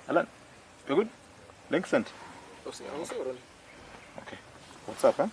Alan, you good? Link sent. Okay. What's up, eh?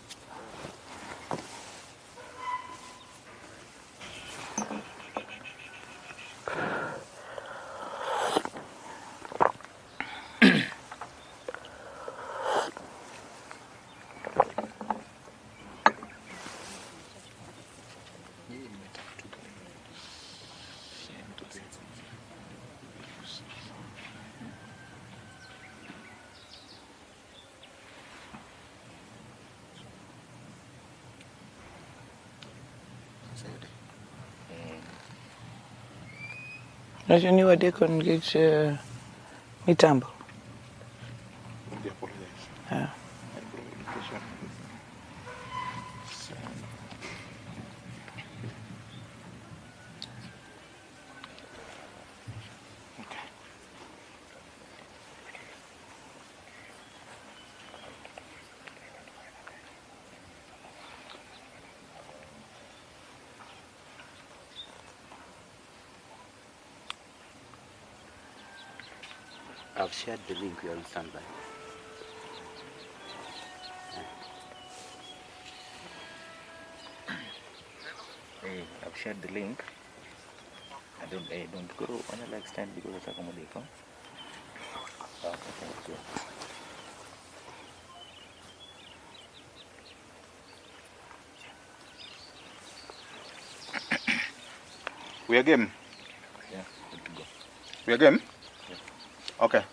Wacho ni wadeko nikech mitambo. We apologize. Yeah. Communication. Send. Okay. I've shared the link. We are on standby. Hey, I've shared the link. I don't go on like stand because it's accommodate. Okay, thank you. We are game. Yeah, good to go. We are game? Yeah. Okay.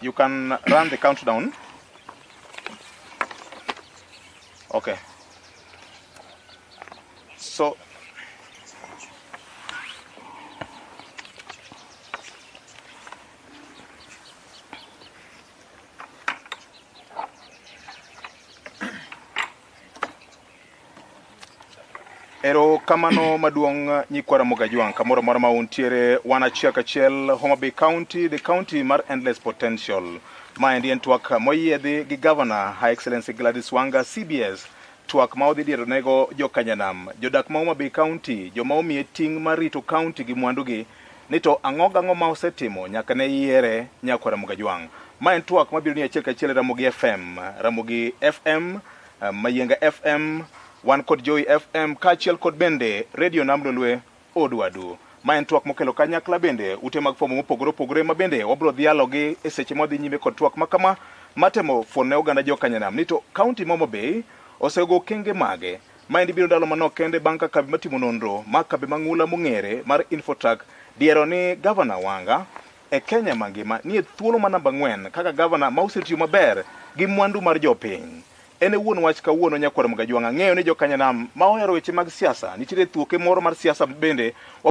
You can run the countdown. Okay. So Ero kamano maduong' nyikwa Ramogi Ajwang' kamoro amora ma untiere wan achiel kachiel Homa Bay County, the county mar endless potential. Maendi en twak moyiedhi gi Governor Her Excellency Gladys Wanga CBS, twak ma odhi diero nego jokanyanam, jodak ma Homa Bay County, joma omiye ting' mar rito county gi mwandugi, ni to ang'o gang'o ma osetimo nyaka ne yiere nyakwa Ramogi Ajwang'. Ma en twak mabiro ni achiel kachiel e Ramogi FM, Ramogi FM, Mayienga FM, wan kod Joy FM kaachiel kod bende Radio Nam Lolwe Odwadu. Ma en twak mokelo kanyakla bende ute mag fwambo mopogore opogore ma bende wabiro dhialogi e seche mwadhi nyime kod twak ma kama matemo fuon ne oganda jokanyanam ni to kaunti ma Homa Bay osego okenge mage. Maendi biro ndalo manok kende bang' ka kambi matimo nonro ma kambi mang'ula mong'ere mar Infotrack diero ni Gavana Wanga e Kenya mangima nie thuolo ma namba 4 kaka gavana ma osetiyo maber gi mwandu mar jopiny. En e wuon wach kawuono nyakwar Ramogi Ajwang'. Ang'eyo ni jokanyanam ma ohero weche mag siasa nitiere thuoke moro mar siasa bende.